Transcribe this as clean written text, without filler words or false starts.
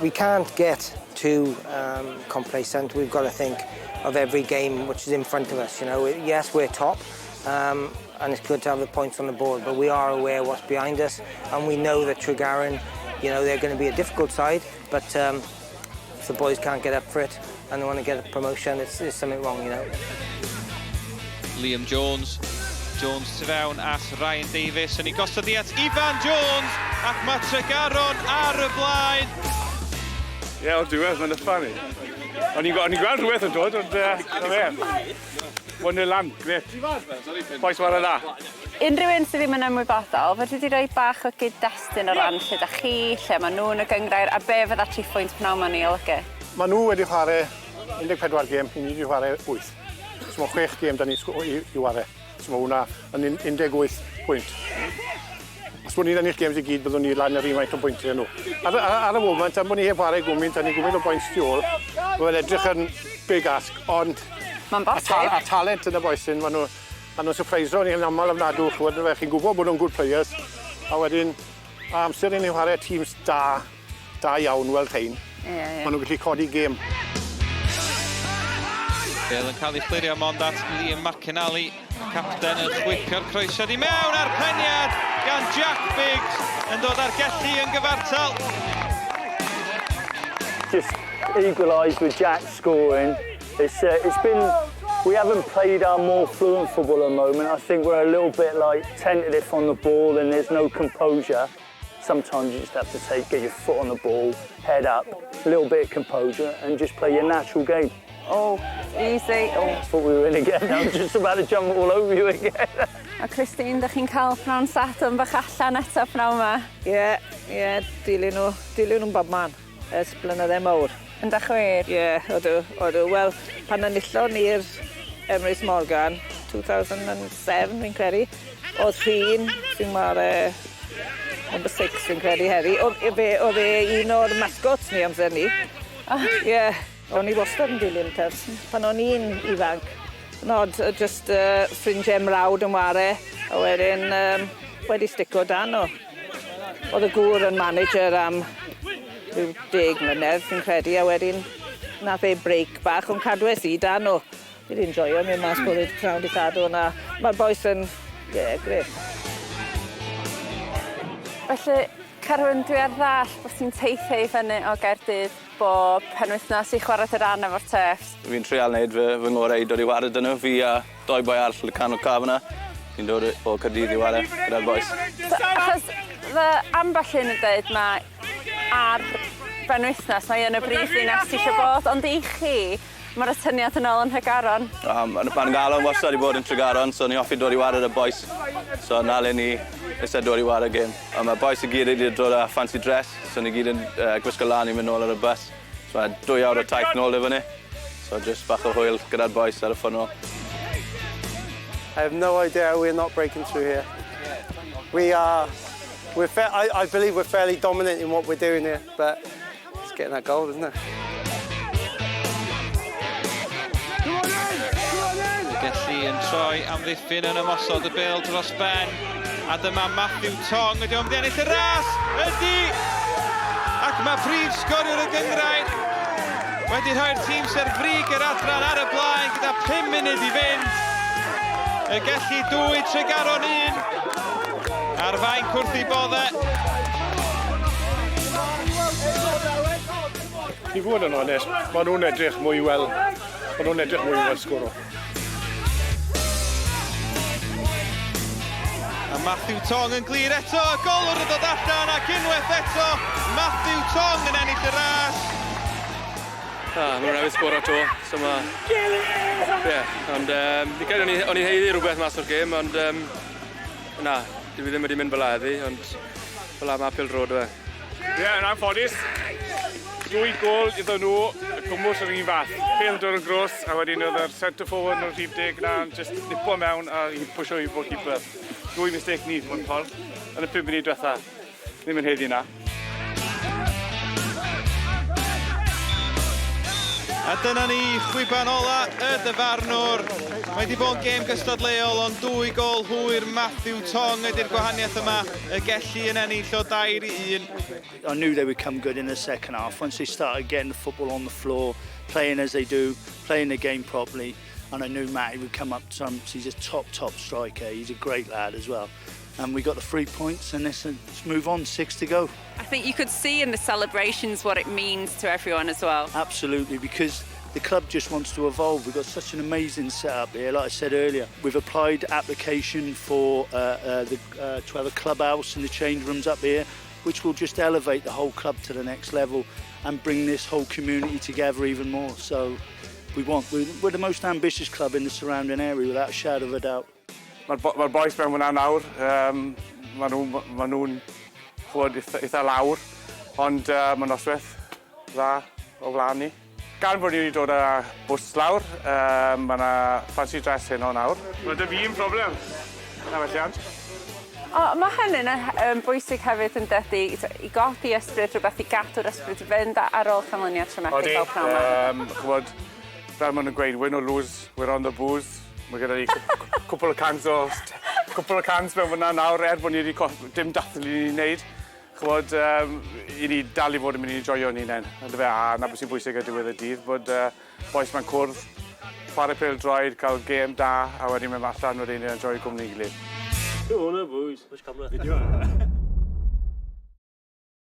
We can't get too complacent. We've got to think of every game which is in front of us. Yes, we're top, and it's good to have the points on the board, but we are aware what's behind us, and we know that Tregaron, they're going to be a difficult side, but if the boys can't get up for it and they want to get a promotion, it's something wrong. Liam Jones. Jones tu fewn at Ryan Davies yn ei gosod i at Ifan Jones ac mae Tregaron ar y blaen. Ie, yeah, o'r diwedd, mae'n yffa ni. O'n i'n gweld rhywbeth yn dod, ond na fe. 1-0 lan, grêt. Bois whare dda. Unrhyw un sydd ddim yn ymwybodol, fedri di roi bach o gyd-destun o ran lle da chi, lle maen nhw yn y gynghrair, a be fydda tri phwynt pnawn ma'n ei olygu? Maen nhw wedi chwarae 14 gêm, i ni wedi chwarae 8. So mae 6 gêm da ni i whare. So mae hwnna yn 18 pwynt. Os bod ni'n ennill games i gyd, byddwn ni lan yr un faint o bwyntiau nhw. Ar y moment, am bod ni heb chwarae gwmynt, a ni gwmynt o bwynt tu ôl, mae'n edrych yn big ask, ond Mae'n bosib. A talent yn y boys hyn, maen nhw'n surpriso ni'n aml ofnadw, ch'mod, fe, chi'n gwybod bod nhw'n good players, a wedyn, a amser i ni chwarae teams da, da iawn fel rhain, Ie, ie. maen nhw'n gallu codi gêm. Bale yn cael ei chlirio mond at Liam McInally. Capten yn chwipio'r croesiad i mewn a'r peniad gan Jack Biggs yn dod â'r Gelli yn gyfartal. Just equalised with Jack scoring. It's been, we haven't played our more fluent football at the moment. I think we're a little bit like tentative on the ball and there's no composure. Sometimes you just have to get your foot on the ball, head up, a little bit of composure and just play your natural game. Oh, easy. Oh. Thought we were in again. I was just about to jump all over you again. A Christine, dych chi'n cael pnawn Sadwrn bach allan eto pnawn yma? Ie, dilyn nhw'n bob man ers blynydde mawr. Yn dach wir? Ie, yeah, odw. Wel, pan enillon ni'r Emrys Morgan, 2007 fi'n credu, oedd Rhun, sy'n whare number 6 fi'n credu heddi, oedd e un o'r mascots ni amser ni. Ie, yeah, o'n i wastad yn dilyn Tufts pan o'n i'n ifanc. Nod, just ffrindiau mrawd yn whare, a wedyn wedi stico dan nhw. Oedd y gŵr yn manager am rhyw 10 mlynedd, fi'n credu, a wedyn nath e break bach, ond cadwes i dan nhw. Fi wedi enjoyo mynd mas bwyd pnawn dydd Sadwrn, a mae'r boys yn, ie, yeah, grêt. Felly, Carwyn, dwi ar ddall bod ti'n teithio i fyny o Gaerdydd bob penwythnos i chwarae dy ran efo'r Turfs. Fi'n treial wneud fy ngorau i dod i whare 'da nhw. Fi a doi boi arall y canol car fyna. Fi'n dod o Caerdydd i whare gyda'r boys. So, achos fy ambell un yn dweud mae ar benwythnos mae yn y brif ddinas ti eisiau bod, ond i chi, mae'r atyniad yn ôl yn Nhregaron. Ma'n galon wastad i bod yn Tregaron, so ni hoffi dod i whare 'da boys. So na le ni eisiau dod i whare gêm. A mae boys i gyd wedi dod â fancy dress, so ni gyd yn gwisgo lan i mynd nôl ar y bus. So mae 2 awr o taith nôl i fyny. So just bach o hwyl gyda'r boys ar y ffordd nôl. I have no idea how we're not breaking through here. We are, we're fa- I believe we're fairly dominant in what we're doing here, but it's getting that goal, isn't it? Gelli yn troi amddiffyn yn ymosod y bêl dros ben. A dyma Matthew Tong, ydy o'n mynd i ennill y ras? Ydy! Ac mae prif sgoriwr y gynghrair wedi rhoi'r tîm sy'r frig yr adran ar y blaen gyda 5 munud i fynd. Y Gelli 2, Tregaron 1. Ar fainc wrth i bodde. I fod yn onest, maen nhw'n edrych mwy wel, maen nhw'n edrych mwy wel sgoro. A Matthew Tong yn glir eto, y golwr yn dod allan ac unwaith eto, Matthew Tong yn ennill y ras. Ah, maen nhw'n newydd sgoro 'to, so ma. Ie, yeah, ond fi'n credu o'n i'n haeddu rhywbeth mas o'r gêm, ond na, dwi ddim wedi mynd fel heddi, ond fel la mae pêl-droed fe. Ie, yeah, yn anffodus. Dwy gol iddyn nhw, y cwmwys yr un fath. Pêl yn dod yn gros, a wedyn oedd yr centre forward nhw'n rhif 10 na, just nipo mewn a i pwysio i goalkeeper. Dwy mistake ni, mewn ffordd, yn y 5 munud diwetha. Ddim yn haeddu na. A dyna ni, chwiban ola y dyfarnwr. Mae wedi bod yn gêm gystadleuol, ond dwy gol hwyr Matthew Tong ydy'r gwahaniaeth yma. Y Gelli yn ennill o 3-1. I knew they would come good in the second half. Once they started getting the football on the floor, playing as they do, playing the game properly, and I knew Matty would come up trumps. He's a top, top striker. He's a great lad as well. And we got the 3 points, and let's move on, six to go. I think you could see in the celebrations what it means to everyone as well. Absolutely, because the club just wants to evolve. We've got such an amazing setup here. Like I said earlier, we've applied application for to have a clubhouse and the change rooms up here, which will just elevate the whole club to the next level and bring this whole community together even more. So we're the most ambitious club in the surrounding area, without a shadow of a doubt. Mae'r bo ma boys mewn fyna nawr, maen nhw'n ma nhw chwod eitha lawr, ond mae noswaith dda o flaen ni. Gan bod ni wedi dod â bws lawr, mae yna fancy dress heno nawr. Mae 'da fi un problem. Na felly. O, mae hynny'n bwysig hefyd yn dydy, i godi ysbryd, rhywbeth i gadw'r ysbryd i fynd ar ôl canlyniad traumatic fel pnawn 'ma. Ch'mod, fel maen nhw'n gweud, win or lose, we're on the booze. Mae gyda ni cwpl o cans mewn fyna nawr, er bod ni wedi dim dathlu ni'n neud. Ch'mod, i ni dal i fod yn mynd i joio ni hunain. Yndyfe, a 'na beth sy'n bwysig ar diwedd y dydd, bod bois ma'n cwrdd, chwarae pêl droed, cael gêm da, a wedyn mynd allan wedyn i enjoy cwmni gilydd. Come on, boys. Video.